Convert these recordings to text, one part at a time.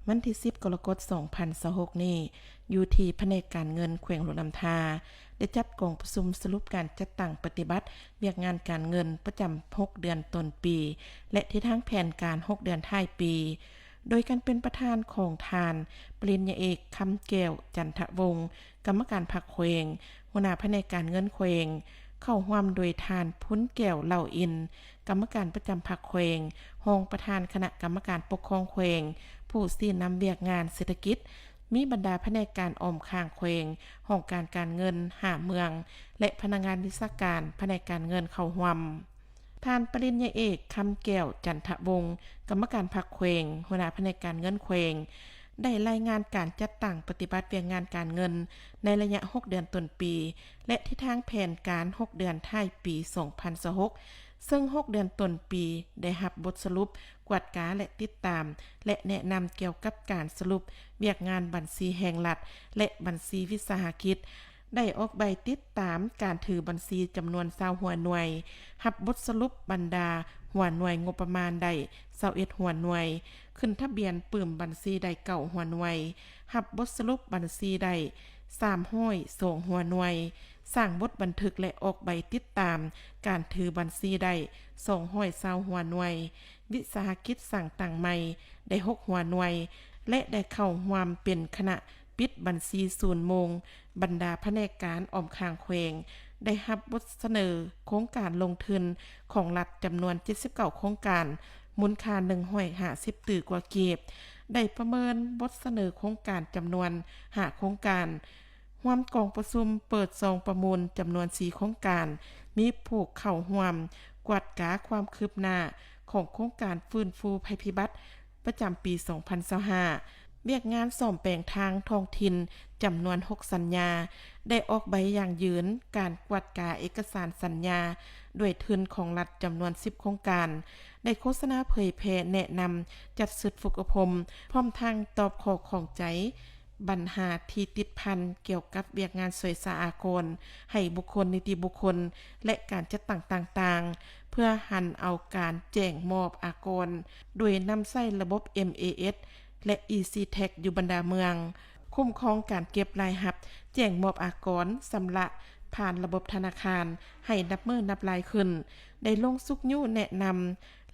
ວັນທີສິບ ກໍລະກົດ ສອງພັນຊາວຫົກນີ້ ຢູ່ທີ່ພະແນກການເງິນແຂວງຫຼວງນ້ຳທາ ໄດ້ຈັດກອງປະຊຸມສະຫຼຸບການຈັດຕັ້ງປະຕິບັດວຽກງານການເງິນປະຈຳຫົກເດືອນຕົ້ນປີ ແລະ ທິດທາງແຜນການຫົກເດືອນທ້າຍປີ ໂດຍການເປັນປະທານຂອງທ່ານ ປະລິນຍາເອກ ຄຳແກ້ວ ຈັນທະວົງ ກຳມະການພັກແຂວງ, ຫົວໜ້າພະແນກການເງິນແຂວງ, ເຂົ້າຮ່ວມໂດຍທ່ານ ພຸນແກ້ວ ເຫຼົ່າອິນ ກຳມະການປະຈຳພັກແຂວງ, ຮອງປະທານຄະນະກຳມະການປົກຄອງແຂວງ, ຜູ້ຊີ້ນຳວຽກງານເສດຖະກິດ, ມີບັນດາພະແນກການອ້ອມຂ້າງແຂວງ, ຫ້ອງການການເງິນຫ້າເມືອງ ແລະ ພະນັກງານວິຊາການພະແນກການເງິນເຂົ້າຮ່ວມ. ທ່ານປະລິນຍາເອກ ຄຳແກ້ວ ຈັນທະວົງ ກຳມະການພັກແຂວງ, ຫົວໜ້າພະແນກການເງິນແຂວງ ໄດ້ລາຍງານການຈັດຕັ້ງປະຕິບັດວຽກງານການເງິນໃນໄລຍະຫົກເດືອນຕົ້ນປີ ແລະ ທິດທາງແຜນການຫົກເດືອນທ້າຍປີສອງພັນຊາວຫົກ ເຊິ່ງຫົກເດືອນຕົ້ນປີໄດ້ຮັບບົດສະຫຼຸບກວດກາ ແລະ ຕິດຕາມ ແລະ ແນະນຳກ່ຽວກັບການສະຫຼຸບວຽກງານບັນຊີແຫ່ງລັດ ແລະ ບັນຊີວິສາຫະກິດ, ໄດ້ອອກໃບຕິດຕາມການຖືບັນຊີຈຳນວນຊາວຫົວໜ່ວຍ, ຮັບບົດສະຫຼຸບບັນດາຫົວໜ່ວຍງົບປະມານໄດ້ຊາວເອັດຫົວໜ່ວຍ, ຂຶ້ນທະບຽນປຶ້ມບັນຊີໄດ້ເກົ້າຫົວໜ່ວຍ, ຮັບບົດສະຫຼຸບບັນຊີໄດ້ສາມຮ້ອຍສອງຫົວໜ່ວຍ, ສ້າງບົດບັນທຶກ ແລະ ອອກໃບຕິດຕາມການຖືບັນຊີໄດ້ສອງຮ້ອຍຊາວຫົວໜ່ວຍ, ວິສາຫະກິດສ້າງຕັ້ງໃໝ່ໄດ້ຫົກຫົວໜ່ວຍ ແລະ ໄດ້ເຂົ້າຮ່ວມເປັນຄະນະປິດບັນຊີສູນໂມງ. ບັນດາພະແນກການອ້ອມຂ້າງແຂວງໄດ້ຮັບບົດສະເໜີໂຄງການລົງທຶນຂອງລັດຈຳນວນເຈັດສິບເກົ້າໂຄງການ, ມູນຄ່າໜຶ່ງຮ້ອຍຫ້າສິບຕື້ກວ່າກີບ, ໄດ້ປະເມີນບົດສະເໜີໂຄງການຈຳນວນຫ້າໂຄງການ. ຮ່ວມກອງປະຊຸມເປີດຊອງປະມູນຈຳນວນສີ່ໂຄງການ, ມີຜູ້ເຂົ້າຮ່ວມກວດກາຄວາມຄືບໜ້າຂອງໂຄງການຟື້ນຟູໄພພິບັດປະຈຳປີສອງພັນຊາວຫ້າ, ວຽກງານສ້ອມແປງທາງທ້ອງຖິ່ນຈຳນວນຫົກສັນຍາ, ໄດ້ອອກໃບຢັ້ງຢືນການກວດກາເອກະສານສັນຍາດ້ວຍທຶນຂອງລັດຈຳນວນສິບໂຄງການ, ໄດ້ໂຄສະນາເຜີຍແຜ່ແນະນຳ, ຈັດຊຸດຝຶກອົບຮົມ, ພ້ອມທັງຕອບຂໍ້ຂ້ອງໃຈ ບັນຫາທີ່ຕິດພັນກ່ຽວກັບວຽກງານຊ່ວຍສາອາກອນໃຫ້ບຸກຄົນ, ນິຕິບຸກຄົນ ແລະ ການຈັດຕັ້ງຕ່າງໆ ເພື່ອຫັນເອົາການແຈ້ງມອບອາກອນ ໂດຍນຳໃຊ້ລະບົບ ເອັມເອເອັສ ແລະ ອີຊີແທັກ ຢູ່ບັນດາເມືອງ, ຄຸ້ມຄອງການເກັບລາຍຮັບ, ແຈ້ງມອບອາກອນ, ຊຳລະຜ່ານລະບົບທະນາຄານໃຫ້ນັບມື້ນັບຫຼາຍຂຶ້ນ, ໄດ້ລົງຊຸກຍູ້ແນະນຳ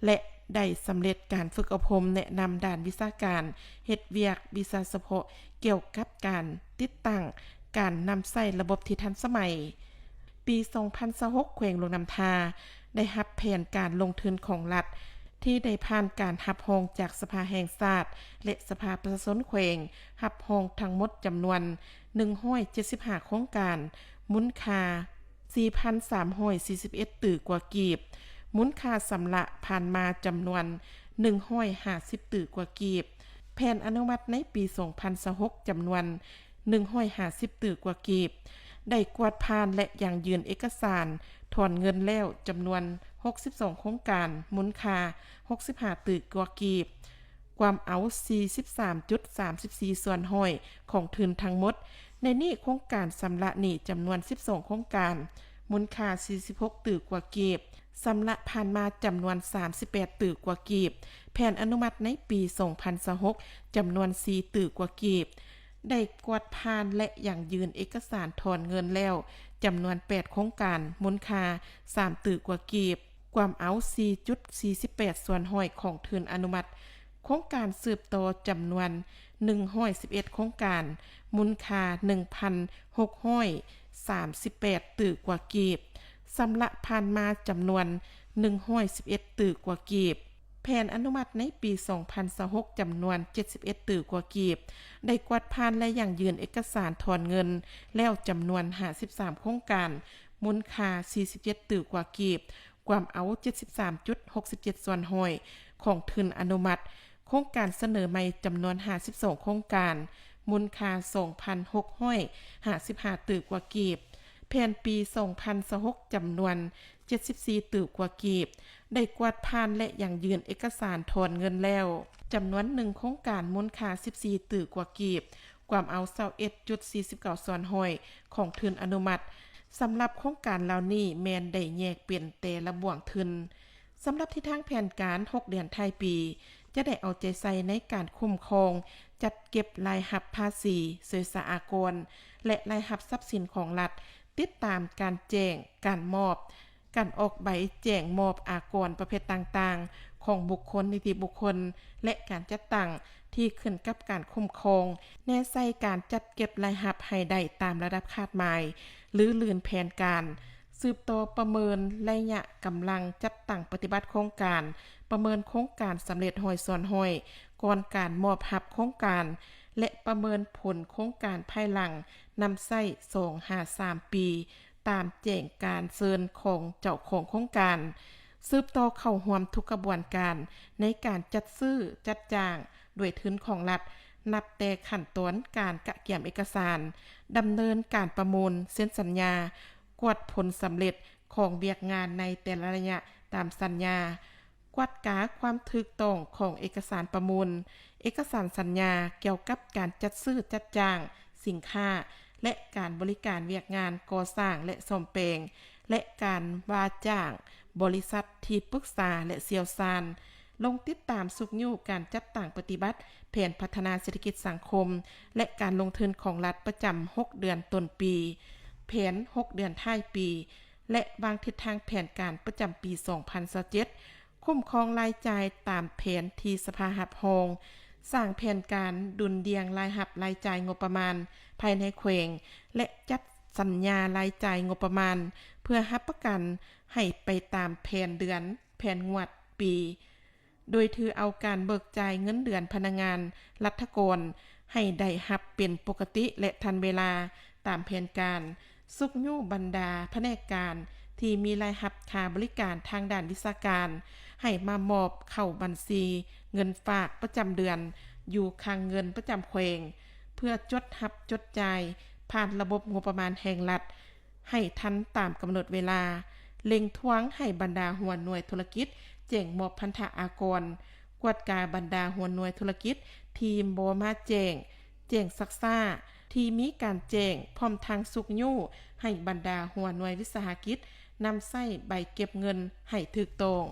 ແລະ ໄດ້ສຳເລັດການຝຶກອົບຮົມແນະນຳດ້ານວິຊາການ, ເຮັດວຽກວິຊາສະເພາະກ່ຽວກັບການຕິດຕັ້ງ, ການນຳໃຊ້ລະບົບທີ່ທັນສະໄໝ. ປີສອງພັນຊາວຫົກ ແຂວງຫຼວງນ້ຳທາໄດ້ຮັບແຜນການລົງທຶນຂອງລັດ ທີ່ໄດ້ຜ່ານການຮັບຮອງຈາກສະພາແຫ່ງຊາດ ແລະ ສະພາປະຊາຊົນແຂວງ ຮັບຮອງທັງໝົດຈຳນວນໜຶ່ງຮ້ອຍເຈັດສິບຫ້າໂຄງການ, ມູນຄ່າ ສີ່ພັນສາມຮ້ອຍສີ່ສິບເອັດຕື້ກວ່າກີບ, ມູນຄ່າຊຳລະຜ່ານມາຈຳນວນໜຶ່ງຮ້ອຍຫ້າສິບຕື້ກວ່າກີບ, ແຜນອະນຸມັດໃນປີສອງພັນຊາວຫົກ ຈຳນວນໜຶ່ງຮ້ອຍຫ້າສິບຕື້ກວ່າກີບ, ໄດ້ກວດຜ່ານ ແລະ ຢັ້ງຢືນເອກະສານຖອນເງິນແລ້ວຈຳນວນຫົກສິບສອງໂຄງການ, ມູນຄ່າຫົກສິບຫ້າຕື້ກວ່າກີບ, ກວມເອົາສີ່ສິບສາມຈຸດສາມສິບສີ່ສ່ວນຮ້ອຍຂອງທຶນທັງໝົດ. ໃນນີ້ໂຄງການຊຳລະໜີ້ຈຳນວນສິບສອງໂຄງການ, ມູນຄ່າສີ່ສິບຫົກຕື້ກວ່າກີບ, ຊຳລະຜ່ານມາຈຳນວນສາມສິບແປດຕື້ກວ່າກີບ, ແຜນອະນຸມັດໃນປີສອງພັນຊາວຫົກ ຈຳນວນສີ່ຕື້ກວ່າກີບ, ໄດ້ກວດຜ່ານ ແລະ ຢັ້ງຢືນເອກະສານຖອນເງິນແລ້ວຈຳນວນແປດໂຄງການ, ມູນຄ່າສາມຕື້ກວ່າກີບ, ກວມເອົາສີ່ຈຸດສີ່ສິບແປດສ່ວນຮ້ອຍຂອງທຶນອະນຸມັດ. ໂຄງການສືບຕໍ່ຈຳນວນໜຶ່ງຮ້ອຍສິບເອັດໂຄງການ, ມູນຄ່າໜຶ່ງພັນຫົກຮ້ອຍສາມສິບແປດຕື້ກວ່າກີບ, ຊຳລະຜ່ານມາຈຳນວນໜຶ່ງຮ້ອຍສິບເອັດຕື້ກວ່າກີບ, ແຜນອະນຸມັດໃນປີສອງພັນຊາວຫົກ ຈຳນວນເຈັດສິບເອັດຕື້ກວ່າກີບ, ໄດ້ກວດຜ່ານ ແລະ ຢັ້ງຢືນເອກະສານຖອນເງິນແລ້ວຈຳນວນຫ້າສິບສາມໂຄງການ, ມູນຄ່າສີ່ສິບເຈັດຕື້ກວ່າກີບ, ກວມເອົາເຈັດສິບສາມຈຸດຫົກສິບເຈັດສ່ວນຮ້ອຍຂອງທຶນອະນຸມັດ. ໂຄງການສະເໜີໃໝ່ຈຳນວນຫ້າສິບສອງໂຄງການ, ມູນຄ່າສອງພັນຫົກຮ້ອຍຫ້າສິບຫ້າຕື້ກວ່າກີບ, ແຜນປີສອງພັນຊາວຫົກ ຈຳນວນເຈັດສິບສີ່ຕື້ກວ່າກີບ, ໄດ້ກວດຜ່ານ ແລະ ຢັ້ງຢືນເອກະສານຖອນເງິນແລ້ວຈຳນວນໜຶ່ງໂຄງການ, ມູນຄ່າສິບສີ່ຕື້ກວ່າກີບ, ກວມເອົາຊາວເອັດຈຸດສີ່ສິບເກົ້າສ່ວນຮ້ອຍຂອງທຶນອະນຸມັດ. ສຳລັບໂຄງການເຫຼົ່ານີ້ແມ່ນໄດ້ແຍກເປັນແຕ່ລະບ່ວງທຶນ. ສຳລັບທິດທາງແຜນການຫົກເດືອນທ້າຍປີ, ຈະໄດ້ເອົາໃຈໃສ່ໃນການຄຸ້ມຄອງ, ຈັດເກັບລາຍຮັບພາສີ, ເສສາອາກອນ ແລະ ລາຍຮັບຊັບສິນຂອງລັດ, ຕິດຕາມການແຈ້ງ, ການມອບ, ການອອກໃບແຈ້ງມອບອາກອນປະເພດຕ່າງໆ ຂອງບຸກຄົນ, ນິຕິບຸກຄົນ ແລະ ການຈັດຕັ້ງທີ່ຂຶ້ນກັບການຄຸ້ມຄອງ, ແນໃສ່ການຈັດເກັບລາຍຮັບໃຫ້ໄດ້ຕາມລະດັບຄາດໝາຍ ຫຼື ລື່ນແຜນການ, ສືບຕໍ່ປະເມີນໄລຍະກຳລັງຈັດຕັ້ງປະຕິບັດໂຄງການ, ປະເມີນໂຄງການສຳເລັດຮ້ອຍສ່ວນຮ້ອຍ ກ່ອນການມອບຮັບໂຄງການ ແລະ ປະເມີນຜົນໂຄງການພາຍຫຼັງນຳໃຊ້ສອງຫາສາມປີ ຕາມແຈ້ງການເຊີນຂອງເຈົ້າຂອງໂຄງການ, ສືບຕໍ່ເຂົ້າຮ່ວມທຸກຂະບວນການໃນການຈັດຊື້, ຈັດຈ້າງດ້ວຍທຶນຂອງລັດ, ນັບແຕ່ຂັ້ນຕອນການກະກຽມເອກະສານ, ດຳເນີນການປະມູນ, ເຊັນສັນຍາ, ກວດຜົນສຳເລັດຂອງວຽກງານໃນແຕ່ລະໄລຍະຕາມສັນຍາ, ກວດກາຄວາມຖືກຕ້ອງຂອງເອກະສານປະມູນ, ເອກະສານສັນຍາກ່ຽວກັບການຈັດຊື້ຈັດຈ້າງສິນຄ້າ ແລະ ການບໍລິການວຽກງານກໍ່ສ້າງ ແລະ ສ້ອມແປງ ແລະ ການວ່າຈ້າງບໍລິສັດທີ່ປຶກສາ ແລະ ຊ່ຽວຊານ, ລົງຕິດຕາມຊຸກຍູ້ການຈັດຕັ້ງປະຕິບັດແຜນພັດທະນາເສດຖະກິດສັງຄົມ ແລະ ການລົງທຶນຂອງລັດປະຈຳຫົກເດືອນຕົ້ນປີ, ແຜນຫົກເດືອນທ້າຍປີ ແລະ ວາງທິດທາງແຜນການປະຈຳປີສອງພັນຊາວເຈັດ, ຄຸ້ມຄອງລາຍຈ່າຍຕາມແຜນທີ່ສະພາຮັບຮອງ, ສ້າງແຜນການດຸນດ່ຽງລາຍຮັບລາຍຈ່າຍງົບປະມານພາຍໃນແຂວງ ແລະ ຈັດສັນຍາລາຍຈ່າຍງົບປະມານ ເພື່ອຮັບປະກັນໃຫ້ໄປຕາມແຜນເດືອນ, ແຜນງວດ, ປີ. ໂດຍຖືເອົາການເບີກຈ່າຍເງິນເດືອນພະນັກງານລັດຖະກອນໃຫ້ໄດ້ຮັບເປັນປົກກະຕິ ແລະ ທັນເວລາຕາມແຜນການ, ຊຸກຍູ້ບັນດາພະແນກການທີ່ມີລາຍຮັບຄ່າບໍລິການທາງດ້ານວິຊາການ ໃຫ້ມາມອບເຂົ້າບັນຊີເງິນຝາກປະຈຳເດືອນຢູ່ຄັງເງິນປະຈຳແຂວງ ເພື່ອຈົດຮັບຈົດຈ່າຍຜ່ານລະບົບງົບປະມານແຫ່ງລັດ ໃຫ້ທັນຕາມກຳນົດເວລາ, ເລັ່ງທວງໃຫ້ບັນດາຫົວໜ່ວຍທຸລະກິດແຈ້ງມອບພັນທະອາກອນ, ກວດກາບັນດາຫົວໜ່ວຍທຸລະກິດທີ່ບໍ່ມາແຈ້ງ, ແຈ້ງຊັກຊ້າ, ທີ່ມີການແຈ້ງ, ພ້ອມທັງຊຸກຍູ້ໃຫ້ບັນດາຫົວໜ່ວຍວິສາຫະກິດນຳໃຊ້ໃບເກັບເງິນໃຫ້ຖືກຕ້ອງ.